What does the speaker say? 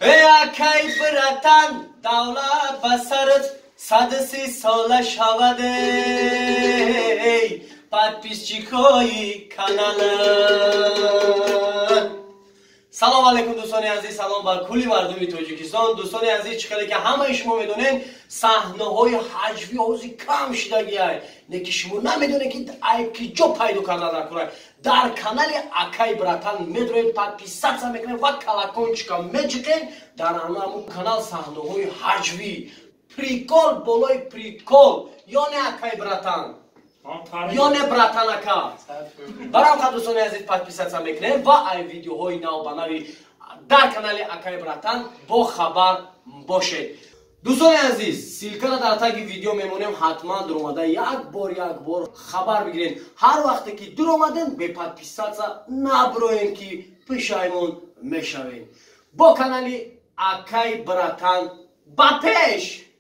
Эй, акай братан, давлат ба сарат 130 сола шавад, эй, подписчикои канала. Салом алейкум, дӯстони азиз, салом бар кулли мардуми Тоҷикистон. Дӯстони азиз, чӣ хеле ки ҳамаи шумо медонед, саҳнаҳои ҳаҷвӣ ҳозир кам шидагиай. Не ки шумо намедонед, ки ай ки ҷо пайдо карда дар кора. Дар канали акай братан медроед, подписаться мекунед ва колокольчика меҷиқед. Дар ҳамун канал саҳнаҳои ҳаҷвӣ, прикол болои прикол. Ё не, акай братан, ё не, братан ака? Барам қа, дӯстони азиз, подписаться мекунем ва ай видеоҳои навбанави дар канали акай братан бо хабар бошед. Дӯстони азиз, ссылкара дар таги видео мемонем, ҳатман дуромада як бор, як бор хабар бигирем. Ҳар вақте ки дуромадем, бе подписаться наброем, ки пишаймон мешавем. Бо канали акай братан ба пеш.